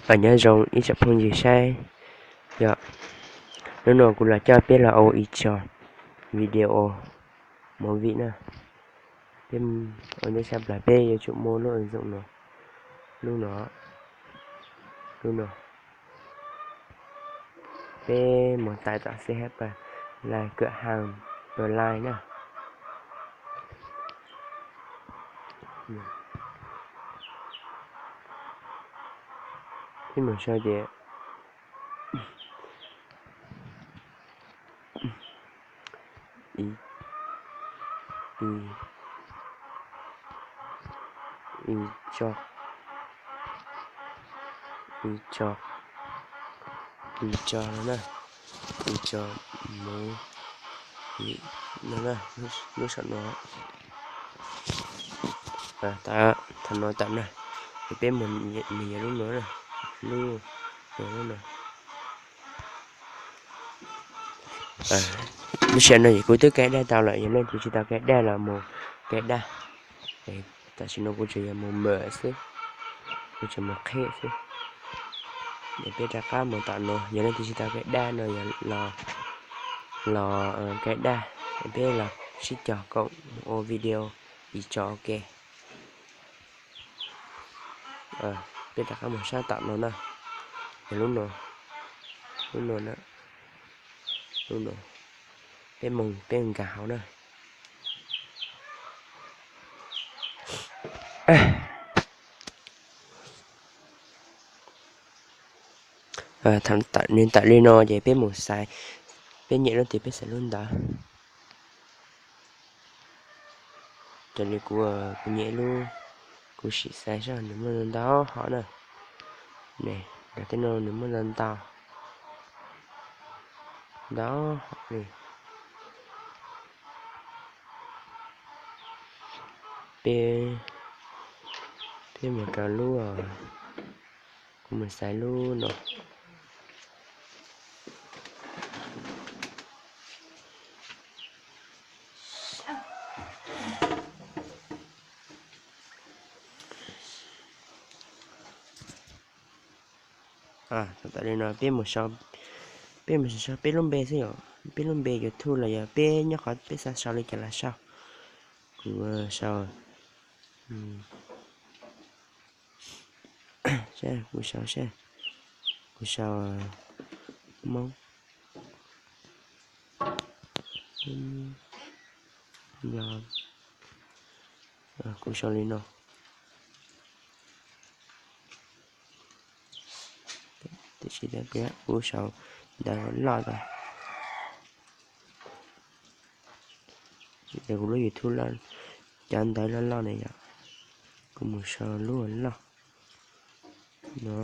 Nyob zoo ib tsoom phooj ywg saib, yog hnub no kuv los coj peb los ua ib tso video movie na. Peb ua ntej sab plas peb yuav tsum muaj lub app zoo no, lub no, lub no. Peb mus tải tạo C H Play, Play, cửa hàng Play na. Peb mus sau ces ib tso, ib tso, ib tso no na, ib tso mus no na, lub saum no. Thaum no tawm na, peb mus nyiam lub no, lub no, lub no. Lub sij hawm no kuv twb kaij daj tau lawm, yog leej twg tsis tau kaij daj los mus kaij daj. Tam sim no kuv tseem yuav mus mam xwb, kuv tseem mus qhib xwb. Es peb rov qab mus tom no, yog leej twg tsis tau kaij daj no yog los kaij daj, peb los sib cog koom ua video ib tso ua ke. Peb rov qab mus sab tom no na, yog lub no, lub no na, lub no, peb mus peb nkag hauv na. Nws tawm li no ces peb mus xaiv, peb nyiam lub twg peb xaiv lub ntawd. Raws li kuv, kuv nyiam lub, kuv sim xaiv saib nws muaj ntau hom na. Nws tej no nws muaj ntau ntau, ntau hom li. Peb, peb mus rau lub, kuv mus xaiv lub no. Thaum tas li no peb mus sau, peb mus sau peb lub npe xwb yom, peb lub npe YouTube los yog peb nyob qhov peb xav sau li cas los sau. Kuv sau, kuv sau seb, kuv sau Hmoob, kuv sau li no. Tiam sis kuv sau ntawv loj tas, kuv lub YouTube cov ntawv loj loj na yom, kuv mus sau lub loj no.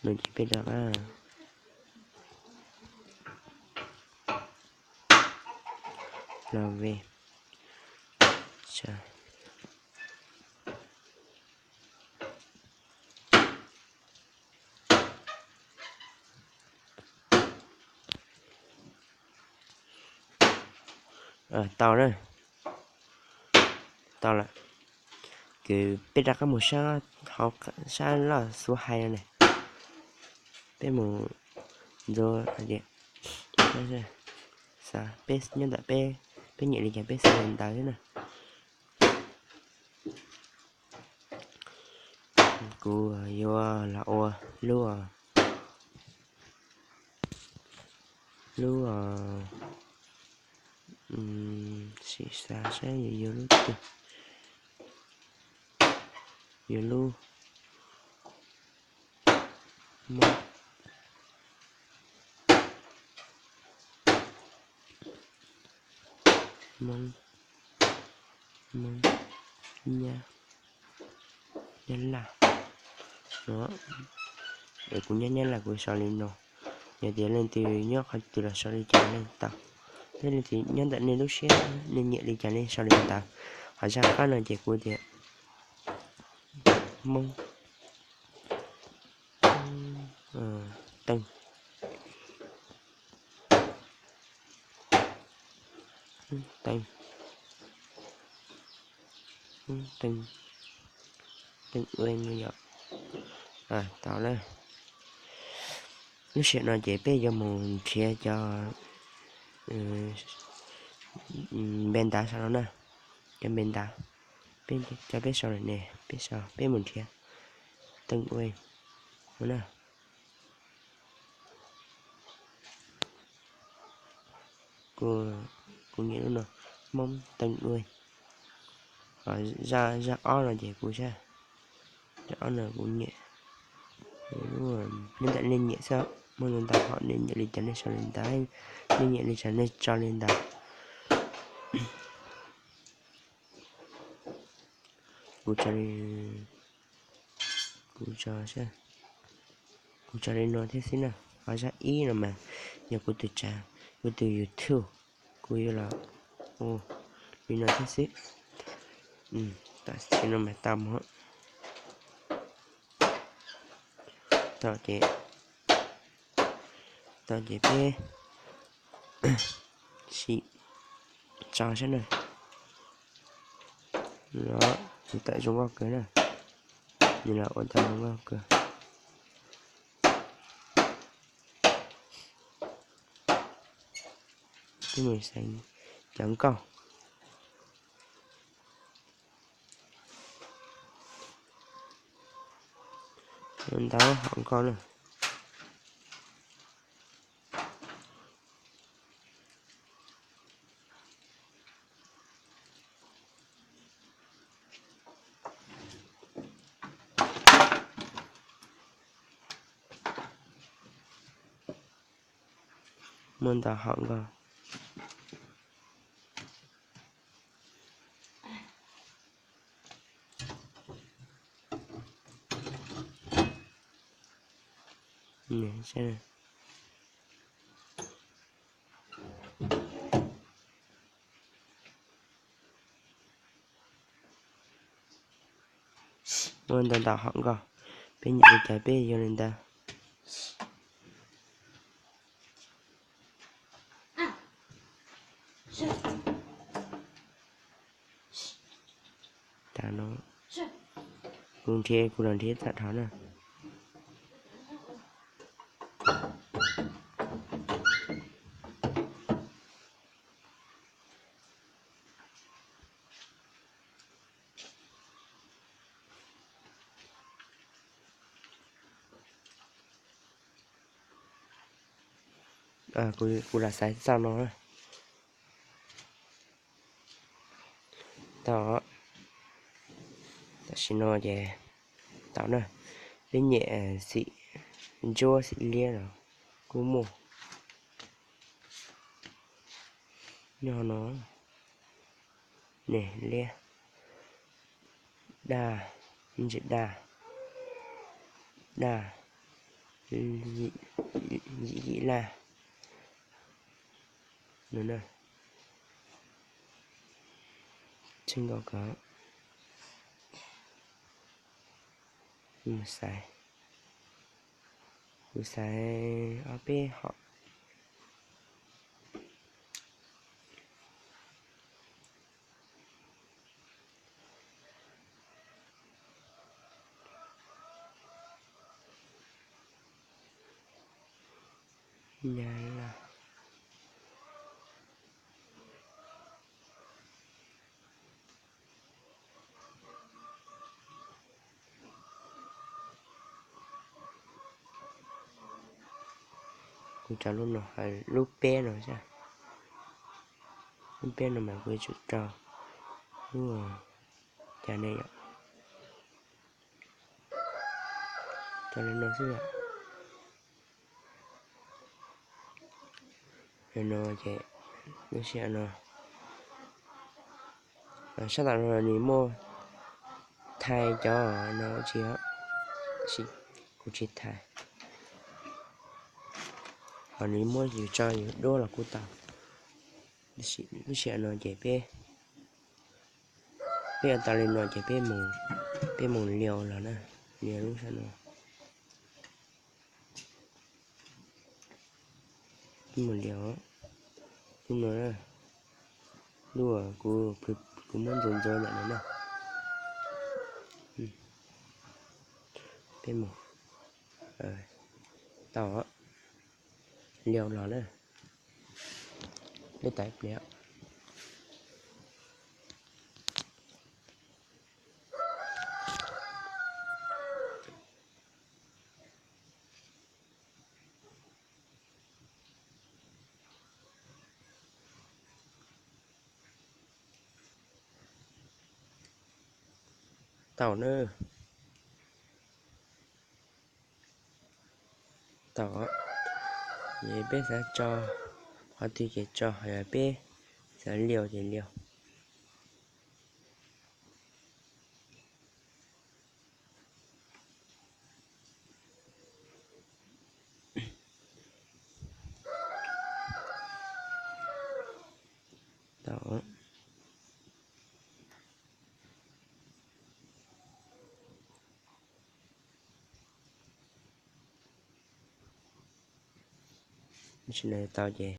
No ces peb rov qab los ve. Tau na, tau lawm. Ces peb rov qab mus sab hauv, sab loj xuv hais no ne. Peb mus ntxuav hais tias, xav peb nyob ntawm peb, peb nyiam li cas peb xaiv li ntawd xwb na. Kuv yuav los ua lub, lub, sim xav saib yuav lub twg, yuav lub Hmoob, Hmoob, Hmoob, Nyab, Nyab Laj no. Es kuv nyob Nyab Laj kuv sau li no. Yog tias leej twg nyob qhov twg los sau li cas leej tau. Thiab leej twg nyob ntawm nej lub siab nej nyiam li cas nej sau li ntawd. Ho zaj qab no ces kuv tias Hmoob Teej, Teej, Teej, Teej ua no yom. Tau na. Lub sij hawm no ces peb yuav mus nrhiav cov npe ntav saum no na. Cov npe ntav, peb cov peb sau lawm ne, peb sau, peb mus nrhiav teej ua no na. Kuv nyiam lub no, Hmoob teej ua. Zaj ob no ces kuv, zaj ob no kuv nyiam. Nyob ntawm nej nyiam xwb, muaj ntau ntau hom, nej nyiam li cas nej sau li ntawd, nej nyiam li cas nej tso li ntawd. Kuv tso li, kuv tso, kuv tso li no thiab xwb na. Ho zaj ib no mas yog kuv tus tsav, kuv tus YouTube, kuv yuav los ua li no thiab xwb. Tam sim no mas tau mus, tau ces, tau ces peb sim tso saib na. Los kuv tawm zoo nkauj kawg na, nws los ua tau zoo nkauj kawg. Peb mus xaiv cov nkauj, ntau hom nkauj na. Muaj ntau hom nkauj. Muaj ntau ntau hom nkauj, peb nyiam li cas peb yuav li ntawd. Tas no, kuv nrhiav, kuv los nrhiav tag dhau na. Kuv los xaiv txoj no na. Tau, tam sim no ces tau na. Peb nyiam xim ntsuab xim liab los kuj muaj nyob no. Ne liab, daj, ntsis daj, daj, yim yim laj no na. Txij nkauj kawg. Xaiv, kuv xaiv ob peb hom. Nyab Laj. Kuv cov lub no, lub peb no, lub peb no mas kuv yuav tsum rau lub, cas ne yom. Rau li no xwb yom. Li no ces lub sij hawm no sab tom no nws muaj thaiv cov no tsis, kuv tsis thaiv. Ho nws muab yus tso yus duab los kuj tau. Lub sij hawm no ces peb, peb ua tau li no ces peb mus liu los na, liu lub sab no. Mus liu lub no, lub uas kuv muab ntxuav ntxuav ntawm no na. Mus, tau, liau los na, lej tais pliag. Tau na. Tau, ces peb xav tso qhov twg ces tso, yog peb xav liau ces liau. Tau. Tsis tau ces